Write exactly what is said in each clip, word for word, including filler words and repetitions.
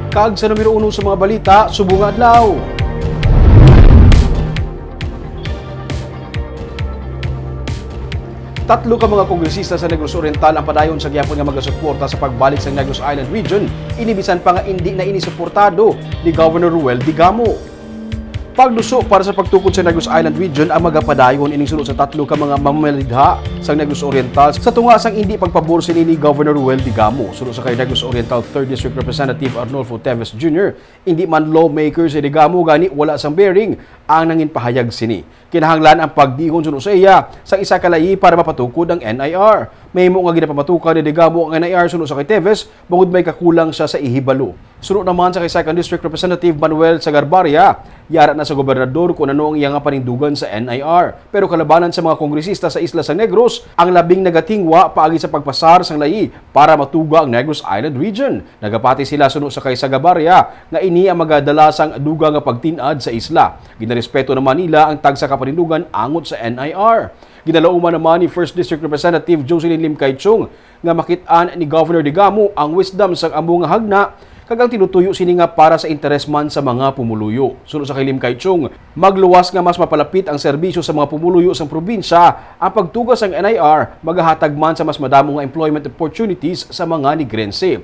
Kag sa numero uno sa mga balita subong nga adlaw. Tatlo ka mga kongresista sa Negros Oriental ang padayon sa gihapon nga magasuporta sa pagbalik sa Negros Island Region, ini bisan pa nga indi na ini suportado ni Governor Roel Digamo. Pagduso para sa pagtukod sa Negros Island Region ang magapadayon, ining suno sa tatlo ka mga mamamalidha sa Negros Oriental sa tunga sang indi pagpabor sini ni Governor Roel Digamo. Suno sa kay Negros Oriental Third District Representative Arnulfo Teves Junior, indi man lawmaker si Digamo, gani wala sang bearing ang nangin pahayag sini. Kinahanglan ang pagdihon suno sa iya sa isa ka layi para mapatukod ang N I R. Mahimo nga ginapamatukan ni Digamo ang N I R suno sa kay Teves, bangod may kakulang siya sa ihibalo. Suno naman sa kay Second District Representative Manuel Sagarbarria, yara na sa gobernador kung ano ang iya nga panindugan sa N I R. Pero kalabanan sa mga kongresista sa Isla sa Negros ang labing nagatingwa paagi sa pagpasar sang layi para matuga ang Negros Island Region. Nagapati sila suno sa kay Sagarbarria nga ini ang magadala sang dugang nga pagtin-ad sa isla. Ginarespeto naman nila ang tagsa ka panindugan angot sa N I R. Ginalauman naman ni First District Representative Jocelyn Lim Kay Chung nga makit-an ni Governor Digamo ang wisdom sang amo nga hagna kag ang tinutuyo sini nga para sa interes man sa mga pumuluyo. Suno sa kay Lim Kay Chung, magluwas nga mas mapalapit ang serbisyo sa mga pumuluyo sang probinsya, ang pagtuga sang N I R magahatag man sa mas madamo nga employment opportunities sa mga Negrense.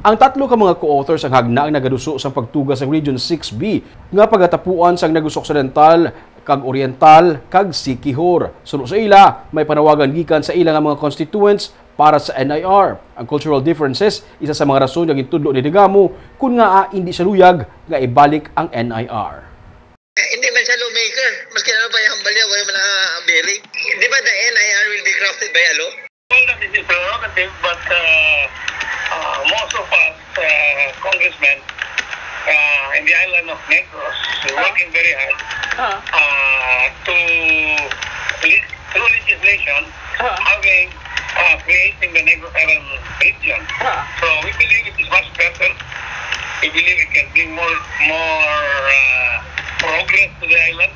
Ang tatlo ka mga co-author sang hagna ang nagaduso sang pagtuga sang Region six B nga pagatapuan sang Negros Occidental kag Oriental kag Siquijor. Suno sa ila, may panawagan gikan sa ila nga mga constituents para sa N I R. Ang cultural differences, isa sa mga rason nga gintudlo ni Digamo kun ngaa indi siya luyag nga ibalik ang N I R. Hindi man siya lawmaker, maski ano pa yung hambalya, wala man ang bearing. Di ba the N I R will be crafted by a law? Well, that is his prerogative, but uh, uh, most of us uh, congressmen uh, in the island of Negros are working very hard uh, to le- through legislation having uh, creating the Negros Island region. So we believe it is much better. We believe it can bring more more uh, progress to the island.